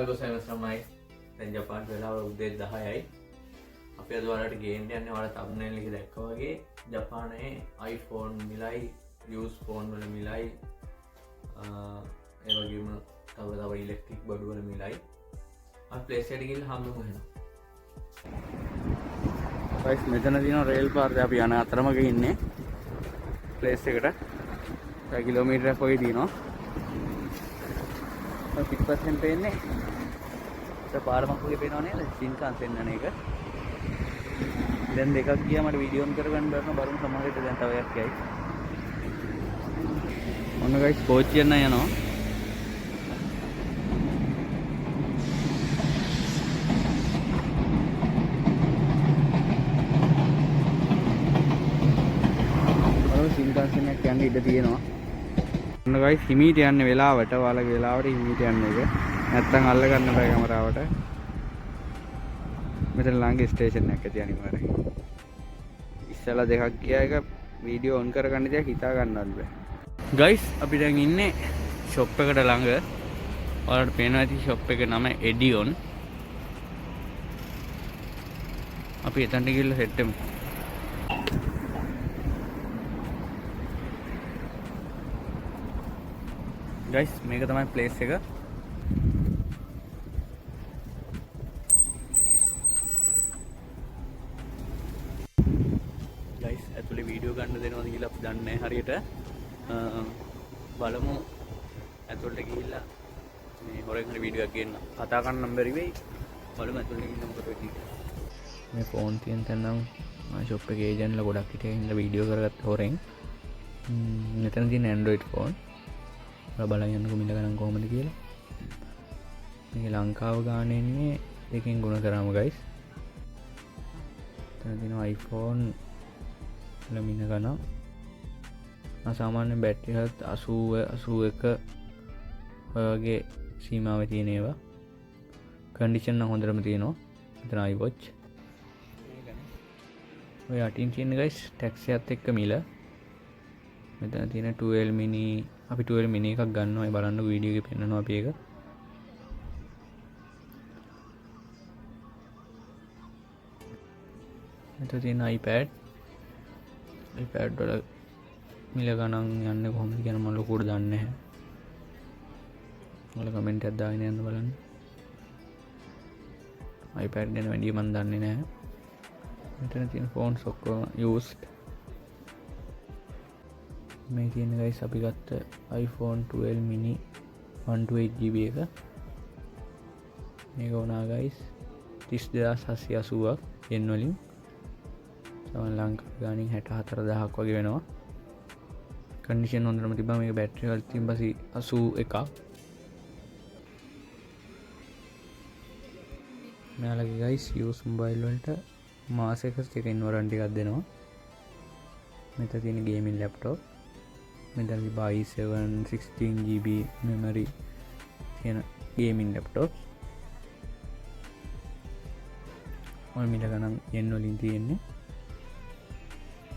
ගොසයිමස් තමයි. දැන් ජපාන් වෙලාව උදේ 10යි. අපි අද ඔයාලට ගේන්න යන්නේ ඔයාලා තම්බ්නේල් එකේ දැක්කා වගේ ජපානයේ iPhone මිලයි, යූස් ෆෝන් වල මිලයි, ඒ වගේම තව තව ඉලෙක්ට්‍රික් බඩු වල මිලයි. අපි ප්ලේස් එකට ගිහිල්ලා හම්බෙමු එහෙනම්. ගයිස්, මෙතන තියෙන රේල් පාරේ අපි යන අතරමඟ ඉන්නේ ප්ලේස් එකට. තව කිලෝමීටරයක් වගේ තියෙනවා. ඔය පිටපස්සෙන් පේන්නේ ඒ පාරමක් වගේ පේනව නේද? ෂින්කාන්සෙන් යන එක. දැන් දෙකක් ගියා, මට වීඩියෝ ඔන් කරගන්න බැරි වුණා. බලමු සමහර විට දැන් තව එකක් යයි. ඔන්න ගයිස්, කෝච්චියක් නම් යනවා. බලමු, ෂින්කාන්සෙන් එකක් යන්න ඉඩ තියෙනවා. ඔන්න ගයිස්, හිමීට යන්න වෙලාවට, ඔයාලගේ වෙලාවට හිමීට යන්න එක. නැත්තම් අල්ල ගන්න බෑ කැමරාවට. මෙතන ළඟ ස්ටේෂන් එකක් ඇති අනිවාර්යෙන්. ඉස්සලා දෙකක් ගියා එක වීඩියෝ ඔන් කරගන්න දෙයක් හිතා ගන්නවත් බෑ. ගයිස්, අපි දැන් ඉන්නේ ෂොප් එකට ළඟ. ඔයාලට පේනවා ඇති ෂොප් එක නම එඩියොන්. අපි එතනට ගිහලා සෙට් වෙමු. ගයිස්, මේක තමයි ප්ලේස් එක. ගයිස්, ඇතුලේ වීඩියෝ ගන්න දෙනවද කියලා අපි දන්නේ නැහැ හරියට. බලමු, ඇතුළට ගිහිල්ලා මේ හොරෙන් හරි වීඩියෝ එකක් ගේන්න. කතා කරන්න නම් බැරි වෙයි. බලමු ඇතුළට ගිහිල්ලා මොකද වෙන්නේ කියලා. මේ ෆෝන් තියෙන තැන නම් ෂොප් එකේ ඒජන්ට්ලා ගොඩක් හිටියා හින්දා වීඩියෝ කරගත්ත හොරෙන්. මෙතන තියෙන Android phone. ඔයාලා බලන් යන්නකෝ මිල ගණන් කොහොමද කියලා. මේක ලංකාව ගාන එන්නේ දෙකෙන් ගුණ කරාම ගයිස්. එතන තියෙනවා iPhone වල මිල ගණන්. සාමාන්‍යයෙන් බැටරි හෙල්ත් 80, 81 ඔය වගේ සීමාවේ තියෙන ඒවා. කන්ඩිෂන් නම් හොඳටම තියෙනවා. මෙතන iWatch. ඔය යටින් තියෙන ගයිස් ටැක්ස් එකත් එක්ක මිල. මෙතන තියෙන 12 mini, අපි 12 mini එකක් ගන්නවා. ඒ බලන්න වීඩියෝ එකේ පෙන්නනවා අපි ඒක. මෙතන තියෙන iPad. iPad වල මිල ගණන් යන්නේ කොහොමද කියන මම ලොකුවට දන්නේ නැහැ. ඔයාලා කමෙන්ට් එකක් දාගෙන යන්න බලන්න. iPad ගැන වැඩිය මම දන්නේ නැහැ. මෙතන තියෙන ෆෝන්ස් ඔක්කොම used. මේ තියෙන ගයිස් අපි ගත්ත iPhone 12 mini 128 GB එක. මේක වුණා ගයිස් 32780ක් yen වලින්. සමන් ලංකාවේ ගානින් 64000ක් වගේ වෙනවා. කන්ඩිෂන් හොඳටම තිබ්බා. මේක බැටරි හෙල්ත් තිබ්බා 81ක්. මෙයාලගේ ගයිස් යූස් මොබයිල් වලට මාසයක සෙකන්ඩ් වොරන්ටි එකක් දෙනවා. මෙතන තියෙන ගේමින් ලැප්ටොප්. මෙතන තිබ්බා i7 16 GB memory තියෙන ගේමින් ලැප්ටොප්. ඔය මිල ගණන් yen වලින් තියෙන්නේ.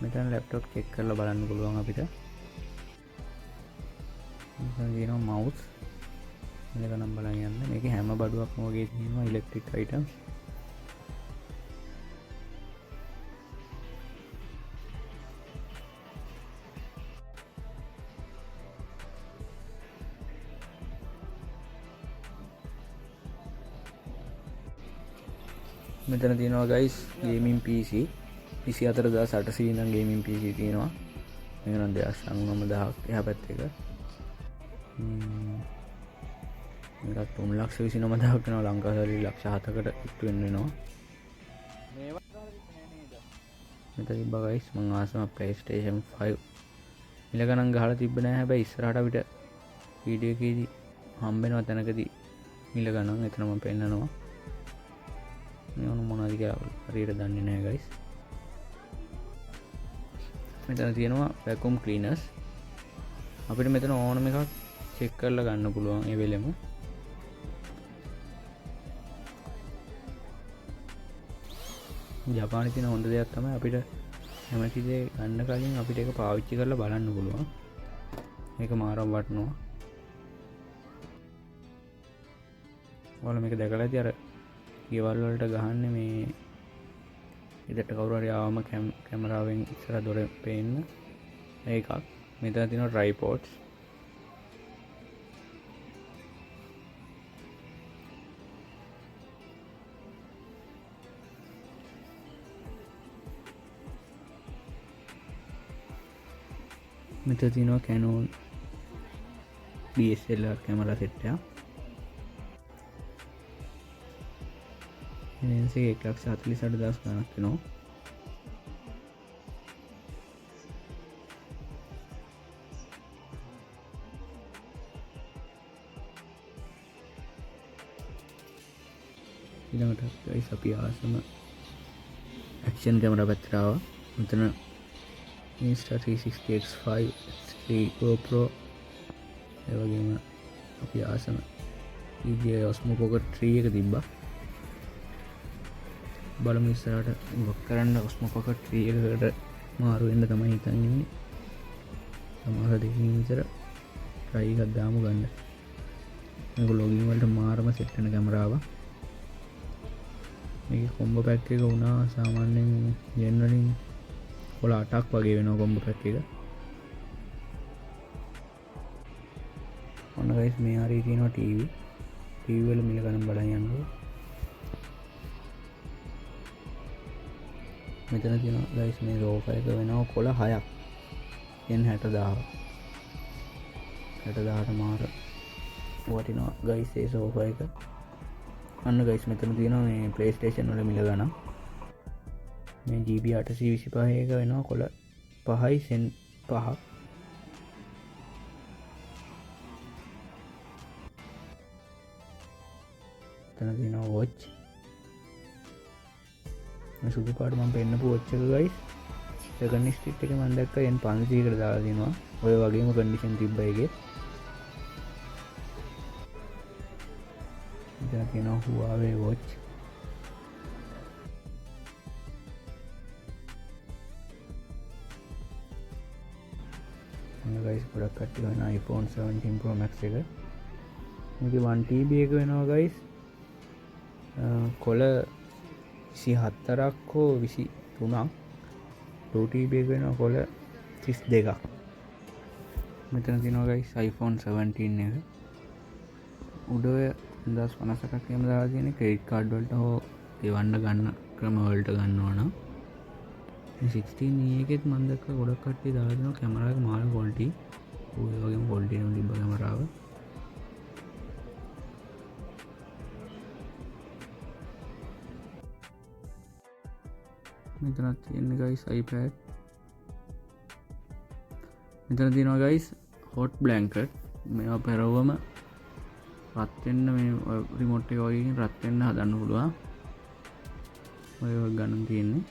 මෙතන ලැප්ටොප් චෙක් කරලා බලන්න පුළුවන් අපිට. මෙතන තියෙනවා මවුස්. මිල ගණන් බලන් යන්න. මේකේ හැම බඩුවක්ම වගේ තියෙනවා ඉලෙක්ට්‍රික් අයිටම්ස්. මෙතන තියෙනවා ගයිස් ගේමින් PC. 24800 ඉඳන් ගේමින් PC තියෙනවා. මේක නම් 299000ක් එහා පැත්තේ එක. මේකත් 3,29,000ක් වෙනවා. ලංකා සල්ලි ලක්ෂ හතකට ඉක්තු වෙන්න වෙනවා. මෙතන තිබ්බා ගයිස් මං ආසම PlayStation 5. මිල ගණන් ගහලා තිබ්බ නෑ. හැබැයි ඉස්සරහට අපිට වීඩියෝ එකේදී හම්බ වෙනවා තැනකදී මිල ගණන්. එතන මම පෙන්නනවා. මේ ඔන්න මොනවද කියලා හරියට දන්නේ නෑ ගයිස්. මෙතන තියෙනවා වැකුම් ක්ලීනර්ස්. අපිට මෙතන ඕනම එකක් චෙක් කරලා ගන්න පුළුවන් ඒ වෙලෙම. ජපානයේ තියෙන හොඳ දෙයක් තමයි අපිට කැමති දේ ගන්න කලින් අපිට ඒක පාවිච්චි කරලා බලන්න පුළුවන්. මේක මාරම වටිනවා. ඔයාලා මේක දැකලා ඇති. අර ගෙවල් වලට ගහන්නේ මේ ඉදට කවුරු හරි ආවම කැමරාවෙන් ඉස්සර දොර පේන්න ඒකක්. මෙතන තියෙනවා ට්‍රයිපෝඩ්ස්. මෙතන තියෙනවා Canon DSLR camera set එකක්. ලෙන්ස් එක 1,48,000 ගණක් වෙනවා. ඊළඟට ගයිස් අපි ආසම ඇක්ෂන් කැමරා පැත්තට ආවා. මෙතන Insta360 X5, X3 GoPro, ඒ වගේම අපි ආසම DJI Osmo Pocket 3 එක තිබ්බා. බලමු ඉස්සරහට මොකක් කරන්න Osmo Pocket 3 එකකට මාරු වෙන්න තමයි හිතන් ඉන්නේ. සමහර දෙකකින් විතර try එකක් දාමු ගන්න. මේක ලොගින් වලට මාරම සෙට් වෙන කැමරාවක්. මේකේ කොම්බෝ පැක් එක වුණා සාමාන්‍යයෙන් yen වලින් කොළ 8ක් වගේ වෙනවා කොම්බෝ පැක් එක. ඔන්න ගයිස් මේ හරිය තියෙනවා TV. TV වල මිල ගණන් බලන් යන්නකෝ. මෙතන තියෙනවා ගයිස් මේ සෝෆා එක වෙනවා කොළ 6ක්. yen 60,000. 60,000ට මාර වටිනවා ගයිස් ඒ සෝෆා එක. අන්න ගයිස් මෙතන තියෙනවා මේ PlayStation වල මිල ගණන්. මේ GB 825 එක වෙනවා කොළ 5යි සෙන් 5ක්. මෙතන තියෙනවා watch. මේ සුදු පාට මම පෙන්නපු watch එක ගයිස් සෙකන්ඩ් ස්ට්‍රීට් එකේ මම දැක්කා yen 500කට දාලා තිනවා. ඔය වගේම කන්ඩිෂන් තිබ්බ එකේ. මෙතන තියෙනවා Huawei watch. ඔන්න ගයිස් ගොඩක් කට්ටිය හොයන iPhone 17 Pro Max එක. මේකේ 1 TB එක වෙනවා ගයිස්. කොළ 24ක් හෝ 23ක්. 2 TB එක වෙනවා කොළ 32ක්. මෙතන තියෙනවා ගයිස් iPhone 17 එක. උඩ ඔය 3050ක් එහෙම දාලා තියෙන ක්‍රෙඩිට් කාඩ් වලට හෝ ගෙවන්න ගන්න ක්‍රම වලට ගන්නවා නම්. මේ 16 E එකෙත් මම දැක්ක ගොඩක් කට්ටිය දාලා දෙනවා කැමරා එක මාර ක්වොලිටි. ඔය වගේම ක්වොලිටි නම් තිබ්බ කැමරාව. මෙතනත් තියෙන්නේ ගයිස් iPad. මෙතන තියෙනවා ගයිස් හොට් බ්ලැන්කට්. මේවා පෙරවම රත් වෙන්න මේ ඔය රිමෝට් එක වගේ එකකින් රත් වෙන්න හදන්න පුළුවන්. ඔය වගේ ගණන් තියෙන්නේ.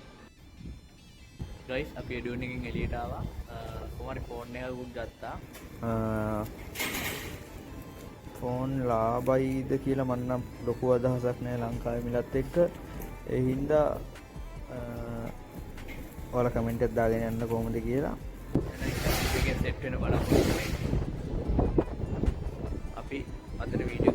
ගයිස් අපි එඩියුන් එකෙන් එළියට ආවා. කොහොම හරි ෆෝන් එකකුත් ගත්තා. ෆෝන් ලාභයිද කියලා මං නම් ලොකු අදහසක් නෑ ලංකාවේ මිලත් එක්ක. ඒ හින්දා ඔයාලා කමෙන්ට් එකක් දාගෙන යන්න කොහොමද කියලා. එකෙන් සෙට් වෙන බලාපොරොත්තු වෙන්නේ. අපි අදට වීඩියෝ